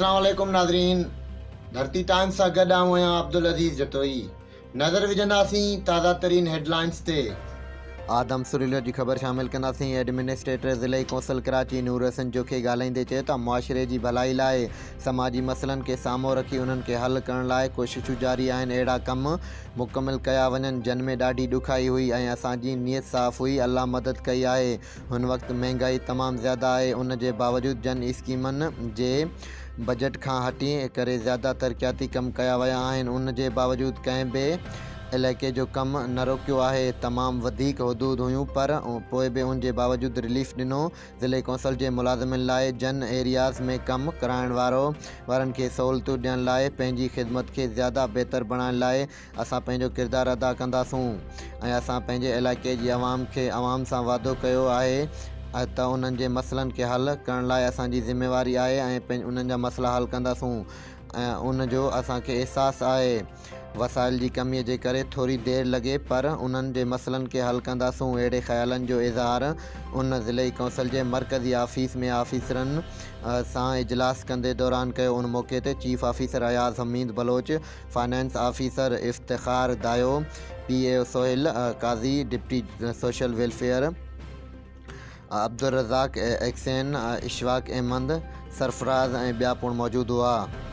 اسلام عليڪم ناظرين ڌرتي ٽائمز سان گڏ آئون آهيان عبدالعزيز جتوئي نظر وجهنداسين تازه ترين هيڊلائنز تي. آدم سريلو جي خبر شامل ڪنداسين ايڊمنسٽريٽر ضلعي ڪونسل ڪراچي نور حسن جوکي ڳالهائيندي چيو ته معاشري جي ڀلائي لاء سماجي مسئلن کي سامهون رکي انهن کي حل ڪرڻ لاء ڪوششون جاري آهن اهڙا ڪم مڪمل ڪيا وڃن جن ۾ ڏاڍي ڏکائي هئي ۽ اسان جي نيت صاف هئي الله مدد ڪئي آهي هن وقت مهنگائي تمام زياده آهي ان جي باوجود جن اسڪيمن جي بجيٽ کان هٽي ڪري زياده ترقياتي ڪم ڪيا ويا آهن ان جي باوجود ڪنهن به علائقي جو ڪم نه روڪيو آهي تمام وڌيڪ حدود هيون پر پوء به ان جي باوجود رليف ڏنو ضلعي ڪونسل جي ملازمن لاء جن ايرياز ۾ ڪم ڪرائڻ وارو وارن کي سهولتون ڏيڻ لاء پنهنجي خدمت کي زياده بهتر بڻائڻ لاء اسان پنهنجو ڪردار ادا ڪنداسون ۽ اسان پنهنجي علائقي جي عوام کي عوام سان وعدو ڪيو آهي ته انهن جي مسئلن کي حل ڪرڻ لاء اسان جي ذميواري آهي ۽ انهن جا مسئلا حل ڪنداسون ۽ ان جو اسان کي احساس آهي وسائل جي ڪمي جي ڪري ٿوري دير لڳي پر انهن جي مسئلن کي حل ڪنداسون اهڙي خيالن جو اظهار ان ضلعي ڪونسل جي مرڪزي آفيس ۾ آفيسرن سان اجلاس ڪندي دوران ڪيو ان موقعي تي chief officer Ayaz Hameed Baloch finance officer Iftikhar Dayo, P A O Sohail Qazi, deputy social welfare Abdulrazzaq, XEN Ashfaq Ahmed, Sarfraz ۽ ٻيا پڻ موجود هئا.